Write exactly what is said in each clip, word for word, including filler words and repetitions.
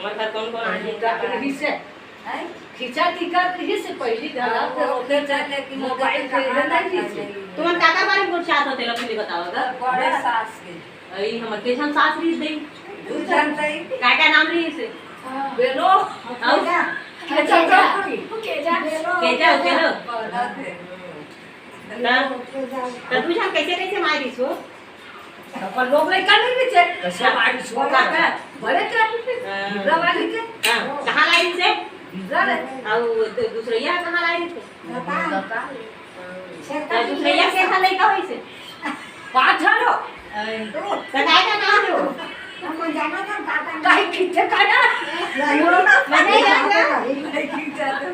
हमर घर कौन कौन आए हे? खींचा टिका रही से पहली घला, हाँ, फिर वो ओके खींचा, लेकिन मोबाइल ओके से कहाँ ये नहीं रखा खींचे। जाए? तुमन काकर बारे में गोठियात हो, तेला पहले बताओ गा। बड़े सास के। अई, हमर के झन सास रहिस दई? दू झन दई। का का नाम रहिस? बेलो। अउ? केजा। केजा। केजा। केजा, केजा। बड़ा थे। त, त दू झन कैसे, कैसे मारिस हो? अपन लोग लइका नहीं बीचे। कैसे मारिस हो? का, का? बड़े के हाँ। बिगड़ा वाली के। हाँ, कहाँ लाई से? बिगड़ा रे। अउ दू-, दूसरैया कहाँ लाई से? बता। बता। त दूसरैया के कहाँ लइका होई से? पाँच हरो। अरे। त काय का नाम हो? हमको जाना था, का का नाम? काहे खींचे का ना? नहीं, नहीं, नहीं, नहीं। नहीं खींचा तो।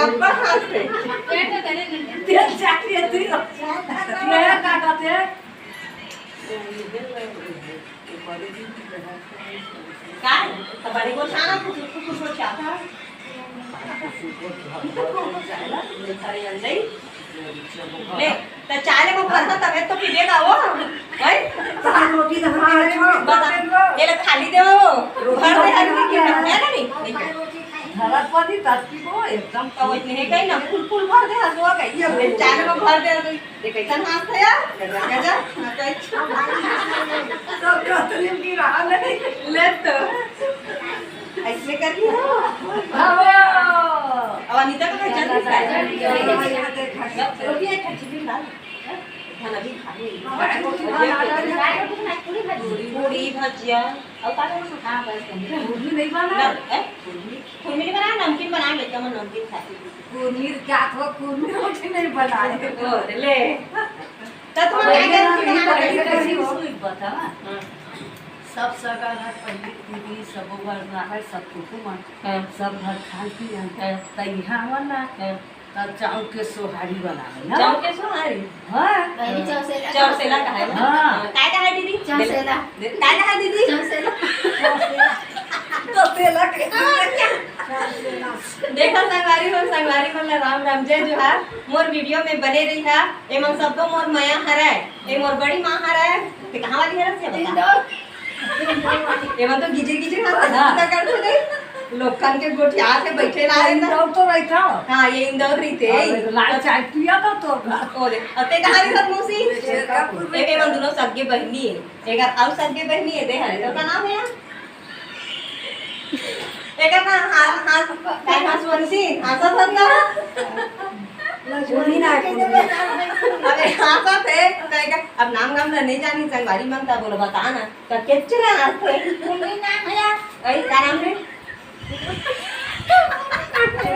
अब्बा हाथ पे। पेट में तने नहीं। तेल चाट लिया तू। ये का कहते हैं? काय? त बड़ी गोसाना कुछ, कुछ, कुछ हो चाहता। ले, त चाय ले वो भरता, तबे तो पीबे का वो। भाई? चार रोटी तो हम खाए हैं। बता, ये ले खाली दे वो। भर दे हर की, है ना नहीं? नहीं। भरत पति तत्ती को एकदम तो वो इतने है कहीं ना, फुल, फुल भर दे, हर वो कहीं। ये चाय ले वो भर दे, तो ये कैसन हाथ है यार? गजा, गजा, हाँ, तो अच्छा। तो कतरी की रहा नहीं। ले तो। ऐसे करके ना। हाँ। अब अनिता का घर चल रहा है। रोटी है, खिचड़ी डाल। खाना भी खा ली। पूरी भजिया। और का करना? हाँ, बस। पूरी नहीं बना? ना, ए? पूरी नहीं बना, नमकीन बना लेते हैं, हम नमकीन खाते हैं। पूरी क्या थो, पूरी रोटी नहीं बनाए। ओ, ले। त तुम्हारे पहले आगे ना, की ये बना पहले लेते कैसी हो? हो? एक बात है ना? हाँ। सब सगा घर पहले दीदी, सबो घर ना है, सब कुटुम है। हाँ। सब घर खान पी है। हाँ। त यहाँ आवा ना, हाँ। त चाउर के सोहारी बनावे ना। चाउर के सोहारी? हाँ। पहले चौसेला चौसेला कहा है ना? हाँ। काय कहा है दीदी? चौसेला। काय कहा है दीदी? चौसेला। तो तेला के। देखो संगवारी हो, संगवारी मन ला राम राम, जय जोहार। मोर वीडियो में बने रहिहा। एमन सबको मोर मया हरय। ए मोर बड़ी माँ हरय। ते कहाँ वाली हरस, ये बता। इंदौर। एमन तो गिजिर गिजिर हाथ से हाँ। चिंता करते नहीं। लोकन के गोठिया से बैठे ना रहता। इंदौर तो रहता। हाँ, ये इंदौर रहिथे। हाँ, लाल चाय पिया था तो। ओ दे, अते कहाँ रहिथे मौसी? शेरकापुर में। ए, एमन दोनों सगे बहिनी है। एक अउ सगे बहिनी है, दे हरे। तो का नाम है यार? एकर ना, हाँ, हाँ, काय हंसवंती, हंसत हस ना? लक्ष्मी ना कुंडी। अबे हंसत है, कहे का, अब नाम गाम ला नहीं जानी, संगवारी मन ता बोलो, बता ना, त केचरा हंसत है। कुंडी नाम है यार। अई, का नाम है?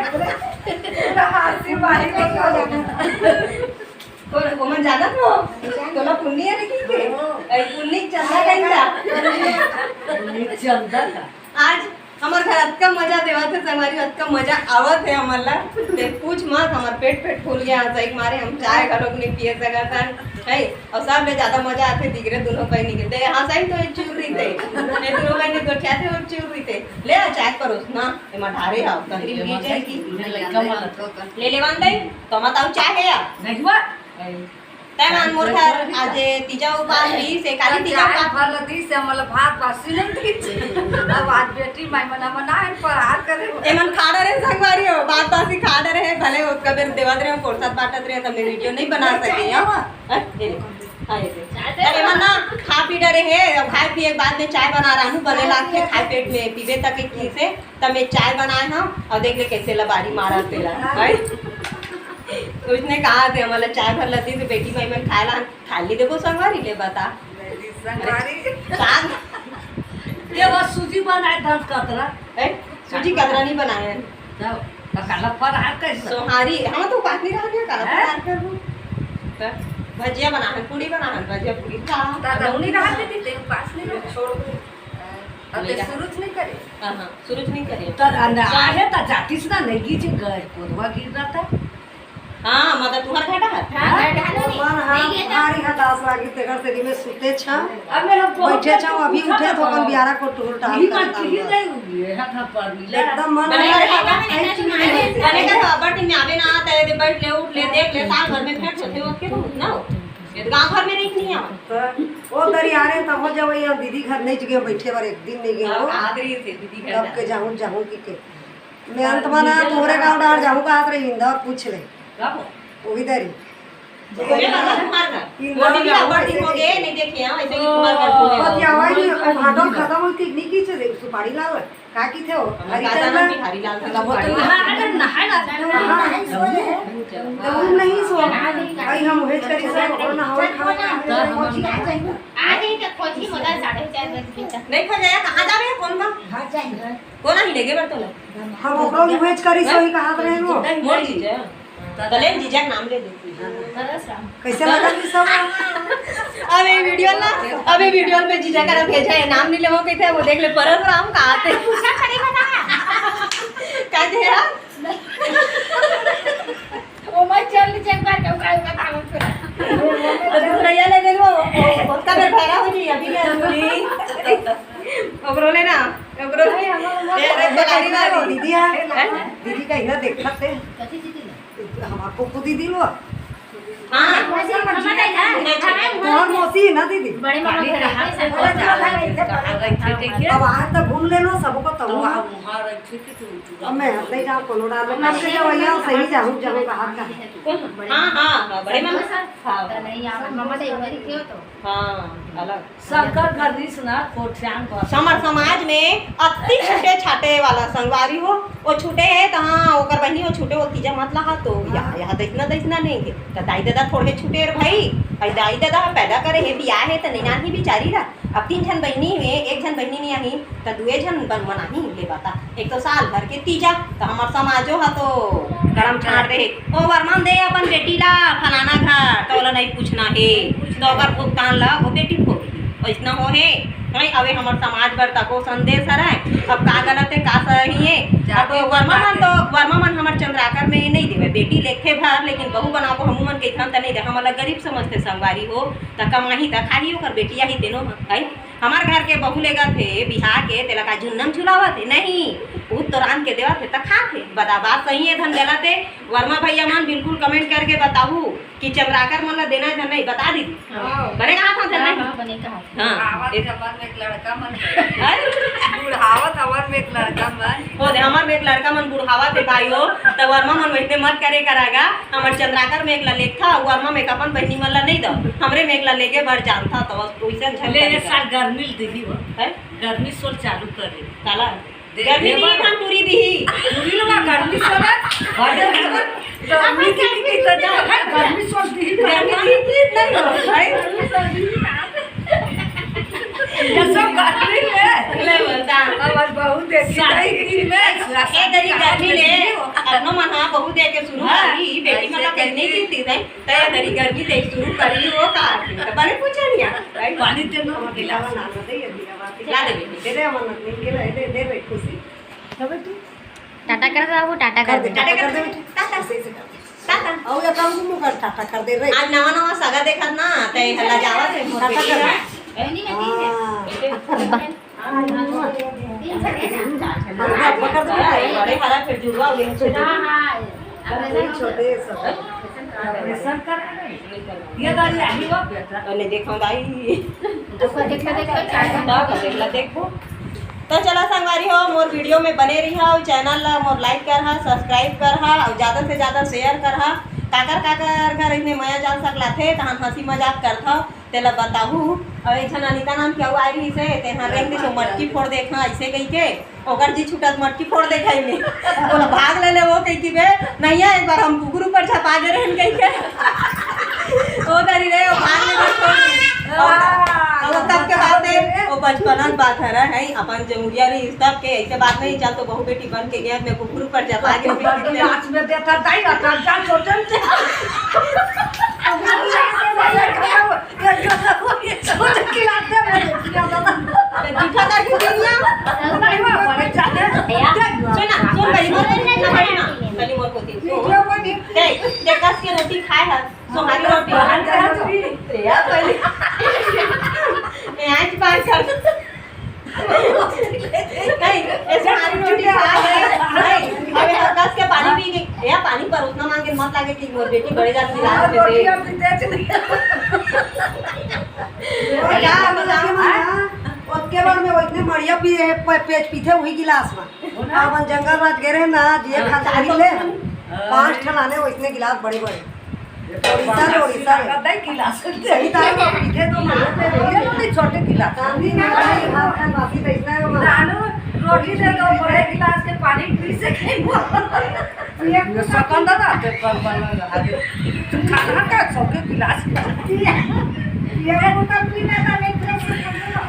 पूरा हंसी मारी को। कोन, ओमन जानत हो? तोला पुन्नी है लेकिन के? हाँ। अई पुन्नी चंदा कहीं का? पुन्नी चंदा का? आज हमर घर अतका मजा देवत हे संगवारी, अतका मजा आवत हे हमन ला। ते पूछ मत, हमर पेट, पेट फूल गया हंसई के मारे, हम चाय घलोक नहीं पिए सकत हन, है? अउ सबले ज्यादा मजा आथे दिगरे दुनों बहिनी के। ते हंसई तो एक चूर रहिथे, ये दुनों बहिनी गोठियाथे और चूर रहिथे। ले आ चाय परोस ना, एमा ढारे हाव, तहरी ले मिल जाएगी। ले लेवन दे। तो मत आऊ चाय है या? नहीं हुआ। तै मान मोर घर आज तीजा उपास रहिस हे, काली तीजा उपास। भर दी से हमला भात बासी नहीं दी। अब आज बेटी माई मन हमन आए फरार करे। एमन खा डरे संगवारी हो, भात बासी खा डरे हे, भले ओतका बेर देवत रहे, कोरसत बांटत रहे, त मैं वीडियो नहीं बना सके हूँ। हाँ, ये ले। हाँ, ये ले। अब एमन ना खा पी डरे हे, अब खाए पिए के बाद में चाय बना रहा हूँ, बने लागथे खाए पेट में, पीबे तक एक चीज से। त मैं चाय बनाए हंव अउ देख ले कइसे लबारी मारत तेला, हैं? उसने कहा थे, हमला चाय भर लती से बेटी माई मन खाए ला, खाए ली देखो संगवारी ले बता। संगवारी। साग। ये बस सूजी बनाए धान कतरा। हैं? सूजी कतरा नहीं बनाए हैं। तब, त काला फरहार कैसे? सोहारी, हम तो उपास नहीं रहा, काला हैं? फरहार कर दूँ। त भजिया बना हन, पूड़ी बना हन, भजिया पूड़ी खा। त दौनी रहा थे, ते उपास नहीं रहा। छोड़ दो। अब ले ते जा। शुरू नहीं करे। हाँ, हाँ, शुरू नहीं करे। त अंदर आहे त जातिस ना, नहीं गिर गए, कोदवा गिर रहा था। हाँ, मतलब तुम्हार घाटा है? हाँ, घाटा है, नहीं, मन हाँ, नहीं, ये तो भारी हताश लागी, तेकर से में सुते छा। अब मैं हम बहुत बैठे छा, अभी उठे तो अपन बियारा को टूल टाल ये बात करता की हुआ। नहीं हुई है, हाँ, हाँ, पर मिला। एकदम मन बने हताश का लागी, बने का तो अब्बड़ दिन में आवे ना, तय दे बैठ ले, उठ ले, देख ले, साल भर में भेंट होते हो, के बहुत ना हो। ये तो गांव भर में नहीं, नहीं आवा। तो वो दरी आ रहे तब हो जाओ, ये दीदी घर नहीं गए, बैठे बार एक दिन नहीं गए हो। कहा रही से दीदी घर तब के जाऊं, जाऊं की के। मैं अंत माना तोरे गांव डार जाऊं, कहा रही इंदौर पूछ ले। कब? वही दरी। ये वाला तुम्हार घर। इंदौर वो भी जाऊं, बड़ी ऐसे हो गए, नहीं। नहीं देखे हैं, ऐसे ही तुम्हार घर को है। बस ये आवाज नहीं, वो भाटो खत्म हुई थी, नहीं की से सुपारी लाओ। का की थे हो? हम हरिचंद दादा ना? भी हरिलाल दादा वो तो पहाड़ी। हाँ, अरे नहाए ना, हाँ। तो वो नहीं सो। भाई हम उहेज करी से, ओकरो नहावे खावे का। आ जाई त खोजी होला साढ़े चार बजे के। नहीं खोजाया, कहाँ जावे, कौन बा? घर जाई। कौन ही लेगे बर तोला? हम ओकरो उहेज करी से ही कहात रहे हो। मोर जीजा। कलेन जीजा के नाम ले दे। कैसे लगा कि सब? अब ये वीडियो ना, अब ये वीडियो में जीजा का नाम भेजा है, नाम नहीं लेवो कहते हैं, वो देख ले परस राम कहा थे। पूछा खड़ी बता। का दे यार? वो मैं चल नीचे एक बार के उका उका काम कर। तो दूसरा ये ले ले लो, उसका फिर भैरा हो जी, अभी ले लो। ओकरो ले ना, ओकरो। ए, अरे, तो गाड़ी ना लो, दीदी आ। हैं? दीदी का इधर देखा थे। कथी दीदी ना? हमार कुकु दीदी लो। हाँ। मौसी, मौसी, मौसी, तोहर मौसी है ना दीदी? बड़े मामा घर है, बड़े मामा घर है। अब आज तक घूम ले लो सबको, तब तो वहाँ। वहाँ रखे थे तो अब मैं हंसते जाओ, कोनो डाल में कब से जाओ, भैया, सही जाऊँ, जाऊँ, बाहर का। कौन? हाँ, हाँ, हाँ, बड़े मामा। हाँ। तो नहीं, आप मामा तो एक बार ही थे हो तो। हाँ, अलग। सबकर घर रिस ना कोठियान घर। हमर समाज में अति छूटे छाटे वाला संगवारी हो, वो छूटे है त हाँ, ओकर बहिनी वो छूटे, वो तीजा मत लहा तो या, हाँ। या दैसना दैसना नहीं है। त दाई ददा थोड़े छूटे रे भाई, भाई दाई ददा पैदा करे है, बियाह है त नैनान ही बिचारी ला। अब तीन झन बहिनी में एक झन बहिनी नहीं आही, त दुए झन बन मनाही ले बता। एक तो साल भर के तीजा, त हमर समाजो ह तो गरम छाड़ दे। ओ वरमान दे अपन बेटी ला फलाना घर, त ओला नहीं पूछना है, त ओकर भुगतान ला वो बेटी भोगही। वैसना हो है, नहीं, अबे हमर समाज बर तको संदेश हरय। अब का गलत है, का सही है? अब जाति वर्मा मन तो, वर्मा मन हमर चंद्राकर में नहीं देवे, बेटी लेखे भर, लेकिन बहू बनाबो हमू मन कहिथन त नहीं दे, हमन ला गरीब समझते संगवारी हो, त कमाही त खाही ओकर बेटी आही तेनो ह, है? हमर घर के बहू लेगत हे बिहार के, तेला का झुन्नम झुलावत हे? नहीं, भूत तो रांध के देवत हे त खात हे। बता, बात सही है धन गलत है? वर्मा भैया मन बिल्कुल comment करके बताहू कि चंद्राकर मन ला देना है धन नहीं, बता दीदी। हाँ। बने कहा था धन हाँ, नहीं? हाँ, बने कहा। हाँ। बुढ़ावत एक हमर में एक लड़का मन। हैं? बुढ़ावत हमर में एक लड़का मन। हो दे, हमर में एक लड़का मन बुढ़ावत हे भाई हो, त वर्मा मन वैसने मत करे करागा। हमर चंद्राकर में एक ला लेखा, वर्मा में एक अपन बहिनी मन ला नहीं दो। हमरे में एक ला लेगे बर जानता, त बस वैसे झगड़ा ले, नहीं ये कर। साल गर्मी ल दिही हो। हैं? गर्मी सोल चालू करे। काला? दे, गर्मी दे दिही बा। हम पूरी दिही। पूरी लोग गर्मी सोल है। गर्मी दिही की तो जा, गर्मी सोल दिही। गर्मी दिही की नहीं हो, हैं? ये सब गर्मी है। ले बोलता। अब आज बहुत देखी साल गई। में ए दरी गर्मी ले, अपनो मन हाँ बहुत देखे शुरू हाँ, करी, बेटी मन ऐसे ला पहले करके की थी, नहीं? तय दरी गर्मी ले शुरू करी हो का? त बने पूछे नहीं आ, right? पानी दे दो, गिलास। ला दे बेटी। दे दे, अमन, नहीं के ले, दे, दे बेटी, खुशी। लो बेटी। टाटा कर दो बाबू, टाटा कर दे। टाटा कर दे बेटी। टाटा। ऐसे, ऐसे कर दे। टाटा। और ये काम तुम कर, टाटा कर दे रे। आज नवा नवा सगा देखत ना, तय हल्ला जावा से मोर टाटा बेटी कर। हाँ। बा- बड़े हरा फिर जुड़वा हो गए। हाँ, हाँ। छोटे सब। ऑपरेशन कर ये गाड़ी आई हो। अरे देखो दाई। देखो, देखो, देखो, चाचा। देखो, देखो, देखो। तो चला संगवारी हो, मोर वीडियो में बने रहिहा और चैनल ला मोर like करहा, subscribe करहा और ज्यादा से ज्यादा share करहा। काकर काकर घर इतने मया जाल सकलाथे, तहां हंसी मजाक करथव। तेला बताहू, अउ एक झन अनिता नाम के अउ आए रहिस हे, तेहा रेंग दिस, मटकी फोड़ देखा, अइसे कहिके, ओकर जी छूटत मटकी फोड़ देखा एमे। ओला भाग ले ले, वो कहिके बे, नैया, एक बार हम कुकुर ऊपर झपा गे रहन कहिके। ओ दरी रे, वो भाग ले बस छोड़ दे। अउ, अउ तब के बात हे, वो बचपना के बात हरे, हैं, अपन जमुरिया रहिस तब के, अइसे बात नहीं, चल तो बहू बेटी बन के गया, मैं कुकुर ऊपर झपा गे रहन कहिके। नाच में देखा जाई, अकरम जा छोटे से। जूठा करके दे दिया। सुन ना, सुन भाई, मोर, ना भाई ना, खाली मोर को दे। सुन। देख, देख, कस के रोटी खाए है, सोहारी रोटी। ए, यार, पहले। ए, आज बात कर। नहीं, ऐसे हमारी रोटी खा गए। नहीं, अबे तो कस के पानी पी गई। ए, पानी परोसना मांगे, मत लागे कि मोर बेटी बड़े जात की लाज में दे। रोटी अभी देख लिया। ओए, का बताओ, हाँ? ओतके बार में ओतने मड़िया पी-, पे-, पेच पीथे उही गिलास में। हो ना? अपन जंगल राज गे रहे ना, जिए हाँ, खातिर चाय ले। हाँ। पाँच ठन आने ओतने गिलास बड़े बड़े। ये तो ओडिशा रे, बाबा ओडिशा रे। का दई गिलास। सही तारा में पीथे तो मार पे ये रही। नहीं छोटे गिलास। चांदी ना भाई, हाथ का बासी तो इतना है वो। नानू, रोटी दे दो, बड़े गिलास के पानी पी से खाई वो। ये सकंदा ना, ते कल, कल, कल, आगे। खाना का सबके गिलास, गिलास। ये वो तो पीना था, नहीं, पूरा सब कर दो।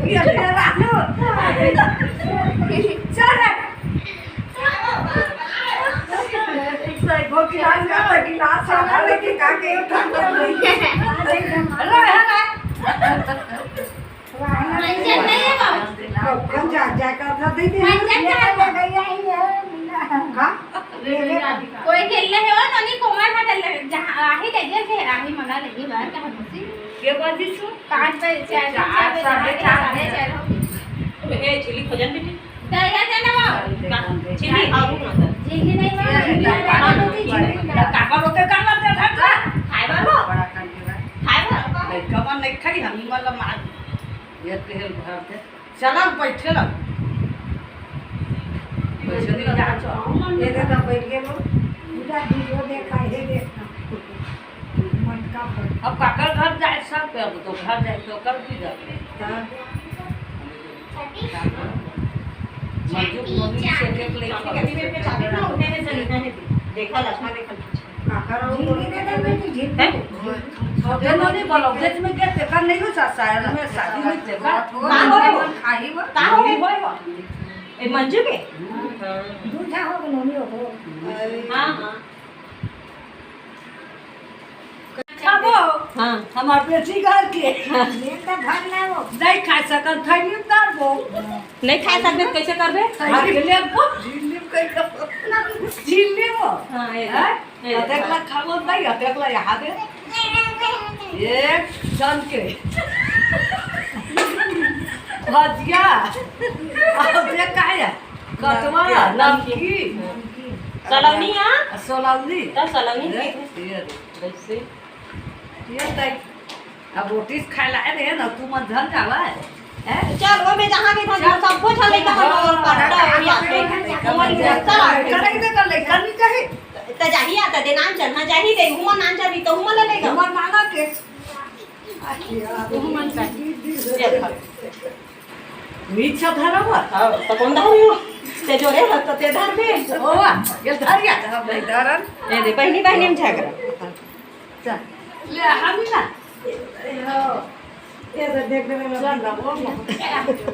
ये रानू। चल। एक सौ एक गो गिलास का तो गिलास है, लेकिन का के उठा कर नहीं। अरे, अरे। मंजन नहीं है बाबू। कौन जा, जा कर था, दे दे। मंजन का है? का? कोई खेलने है वो, नोनी कोमल हटल, जहाँ आही ले जे, फिर आही मना लेगी बाहर का हमसी। के बाजी सु? पाँच बजे, चार, चार, चार बजे, साढ़े चार, साढ़े चार हो गए। ए, झिल्ली खोजन बेटी। दया देना बाबू। का? झिल्ली, आऊ ना कर। झिल्ली नहीं बाबू, झिल्ली नहीं बाबू। काका रोते का लगते था का? खाए बाबू। खाए बाबू। लड़का मन नहीं खाई, हम ही मतलब मार। ये तेल भर दे। चला, बैठे ला। बैठे ला, जा, चल। ये देखा, बैठ गए लोग। पूरा वीडियो देखा, ये देखा। मटका पर। अब काकर घर जाए, सब पे, अब तो घर जाए, तो कर भी जाए। हाँ। मंजू को भी से देख ले। देखा, लक्ष्मण देखा। झिल्ली दे दे बेटी, झिल्ली। हैं? छोटे नोनी बोलो, देश में क्या तेकर नहीं हो सकता है, हमें शादी में तेकर। का हो? खाई वो। का हो? नहीं होय वो। ए, मंजू के? हाँ। दूधा हो, नोनी हो। हाँ, हाँ। खाबो। हाँ। हमार बेटी घर के। हाँ। ये तो घर ना हो। नहीं खा सकत, थैली में डालबो। नहीं खा सकते, कैसे करबे? खा के लेबो। झिल्ली में कहीं का। झिल्ली में। हाँ, ये हैं? ये अतेक ला खाबो नहीं, अतेक ला यहाँ दे। एक जन के। भजिया। अब ये का है? कचवा, नमकीन। नमकीन। सलौनी, हाँ? सलौनी। तो सलौनी ए, की। ये दे। वैसे। ये तय। अब रोटी से खाए लाए रहे ना, तू मन धन जावा है। हैं? चल, वो में जहाँ के था, चल। सब कुछ हमें चल, कहाँ हाँ, और पड़ता है, हाँ, यहाँ पे। हाँ, हाँ, चल। करे के तो कर ले, करनी चाहिए। तो जाही आता दे नाम चल, हाँ, जाही दे, हुमन नाम चल, तो हुमन ले लेगा। हुमन मांगा के। हुमन का। ये खा। मीठ सा धरा हुआ। हाँ, तो कौन धरी हो? ते जोरे हाथ तो ते धर दे। ओ, ये धर गया, तो हम नहीं धरन। ये दे, बहनी, बहनी में झगड़ा। चल, ले, हम ही ना। ये तो देख ले, चल, ना, वो मत।